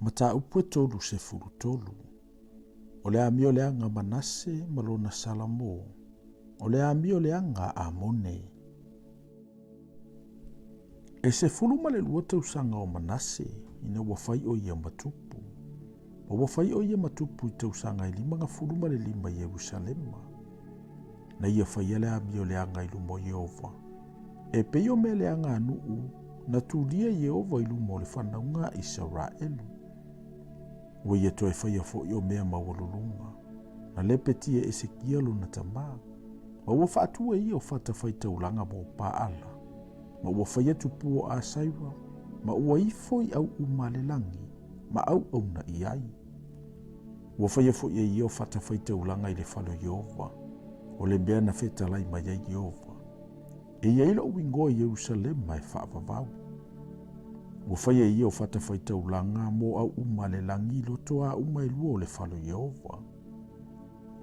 Mataupu e 33. O le amioleaga a Manase ma lona Salamo. O le amioleaga a Amone. E 12 tausaga o Manase ina ua fai o ia ma tupu. Ma ua fai o ia ma tupu i tausaga e 55 i Ierusalema. Na ia faia le amioleaga i luma o Ieova, e pei o mea leaga a nuu na tulia Ieova i luma o le fanauga a Isaraelu. Ua ia toe faia foi o mea maualuluga, na lepetia e Esekia lona tamā, ma ua faatu e ia o fatafaitaulaga mo Paala, ma ua faia tupua o Asaira, ma ua ifo i auuma a le lagi, ma auauna i ai. Ua faia foi e ia o fatafaitaulaga i le fale o Ieova, o le mea na fetalai mai ai Ieova, e i ai loʻu igoa i Ierusalema e faavavau. Ua faia e ia o fatafaitaulaga mo auuma a le lagi i loto a uma e lua o le fale o Ieova.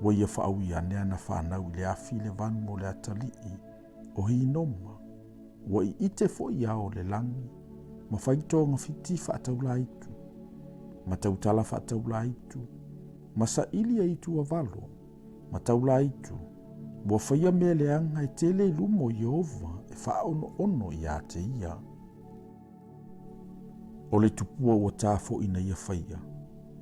Ua ia faaui ane ana fanau i le afi i le vanu o le atalii o Hinoma, ua iite foi ao o le lagi, ma fai togafiti faataulaitu, ma tautala faataulaitu, ma saili e ituavalo, ma taulaitu, ua faia mea leaga e tele i luma o Ieova e faaonoono ia te ia. O le tupua ua ta foi na ia faia,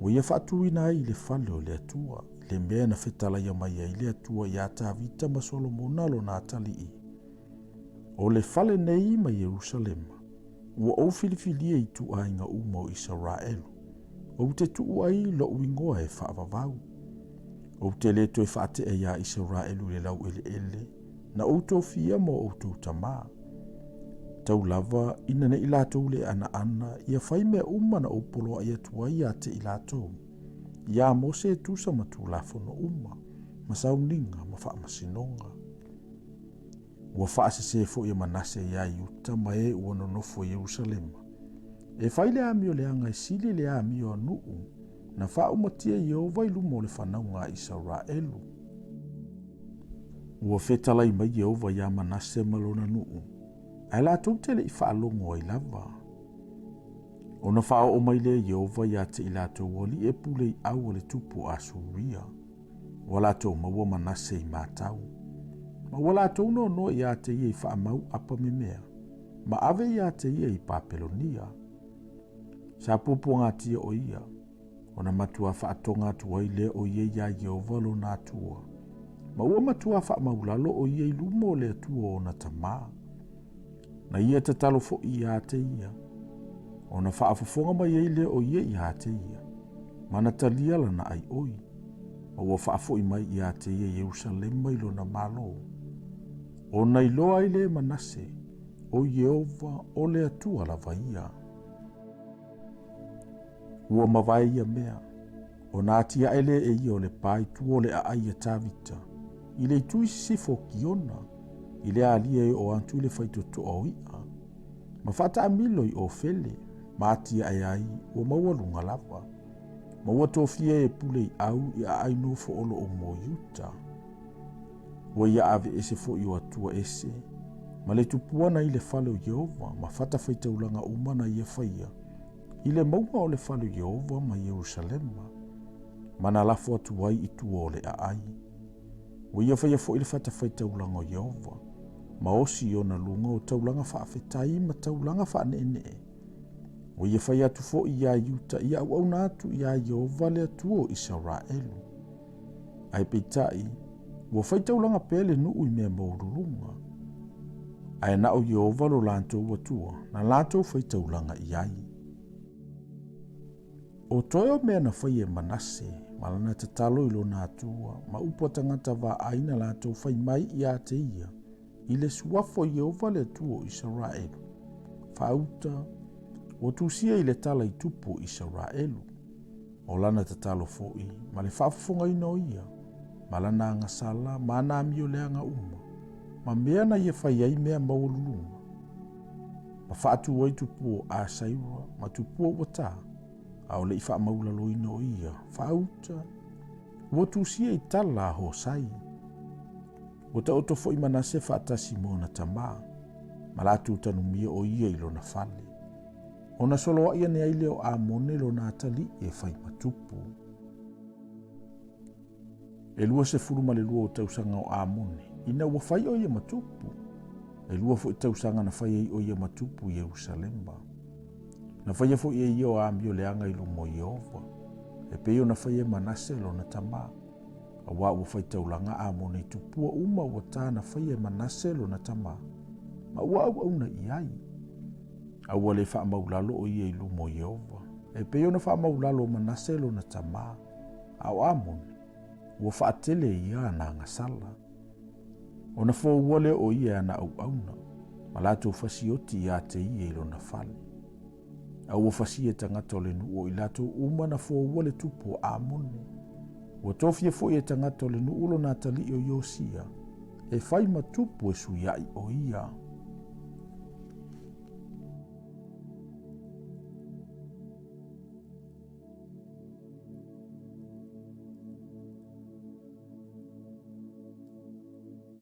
ua ia faatuina ai i le fale o le Atua, i le mea na fetalaia mai ai le Atua iā Tavita ma Solomona lona atalii. O le fale nei ma Ierusalema, ua ou filifilia i ituaiga uma o Isaraelu, ou te tuu ai loʻu igoa e faavavau. Ou te le toe faatea iā Isaraelu i le laueleele na ou tofia mo outou tamā. Tau lava ina ne i latou le anaana ia fai mea uma na ou poloaʻi atu ai ia te i latou, iā Mose e tusa ma Tulafono uma, ma sauniga ma faamasinoga. Ua faasese foi e Manase iā Iuta ma e ua nonofo i Ierusalema, e fai le amioleaga e sili le amio a nuu na faaumatia Ieova i luma o le fanauga a Isaraelu. Ua fetalai mai Ieova iā Manase ma lona nuu, ae latou te le i faalogo ai lava. Ona faaoo mai lea Ieova ia te i latou alii e pule i au a le tupu o Asuria. Ua latou maua Manase i matau. Ma ua latou nonoa ia te ia i faamau apa memea, ma ave ia te ia i Papelonia. Sa puapuagatia o ia, ona matua faatoga atu ai lea o ia iā Ieova lona Atua, ma ua matua faamaulalo o ia i luma o le Atua o ona tamā. Na ia tatalo foi iā te ia, ona faafofoga mai ai lea o ia iā te ia, ma na talia lana aioi, ma ua faafoi mai iā te ia Ierusalema i lona malo. Ona iloa ai lea e Manase, o Ieova o le Atua lava ia. Ua mavae ia mea, ona atiae lea e ia o le pā i tua o le aai a Tavita, i le itu i sisifo o Kiona, i le alia e oo atu i le faitotoa o iʻa, ma faataamilo i Ofele, ma atiae ai ua maualuga lava, ma ua tofia e pule i au i aai nofo o loo mo Iuta. Ua ia aveese foi o Atua ese, ma le tupua na i le fale o Ieova, ma fatafaitaulaga uma na ia faia, i le mauga o le fale o Ieova ma Ierusalema, ma na lafo atu ai i tua o le aai. Ua ia faia foi le fatafaitaulaga o Ieova, ma osi i ona luga o taulaga faafetai ma taulaga faaneenee. Ua ia faia atu foi iā Iuta ia auauna atu iā Ieova le Atua o Isaraelu. Ae peitai, ua fai taulaga pea le nuu i mea maualuluga. Ae na o Ieova lo latou Atua na latou fai taulaga i ai. O toe o mea na fai e Manase, ma lana tatalo i lona Atua, ma upu a tagata vaai na latou fai mai ia te ia, i le suafa o Ieova le Atua o Isaraelu, faauta, ua tusia i le tala i tupu o Isaraelu. O lana tatalo foi, ma le faafofogaina o ia, ma lana agasala, ma ana amioleaga uma, ma mea na ia fai ai mea maualuluga, ma faatu ai tupua o Asaira ma tupua ua ta, a o le i faamaulaloina o ia, faauta, ua tusia i tala a Hosai. Ua taoto foi Manase faatasi ma ona tamā, ma latou tanumia o ia i lona fale. Ona soloaʻi ane ai lea o ʻAmone lona atalii e fai ma tupu. E 22 o tausaga o ʻAmone, ina ua fai ʻo ia ma tupu. E lua foi tausaga na fai ai ʻo ia ma tupu i Ierusalema. Na faia foi e ia o amio leaga i luma o Ieova, e pei ona faia e Manase lona tamā, auā ua faitaulaga ʻAmone i tupua uma ua tā na faia e Manase lona tamā, ma ua auauna i ai. A ua le faamaulalo ʻo ia i luma o Ieova, e pei ona faamaulalo o Manase lona tamā, a o ʻAmone, ua faatele e ia ana agasala. Ona foua lea o ia e ana auauna, ma latou fasioti iā te ia i lona fale. A ua fasia e tagata o le nuu o i latou uma na foua le tupu o ʻAmone. Ua tofia foi e tagata o le nuu lona atalii o Iosia, e fai ma tupu e suiaʻi o ia.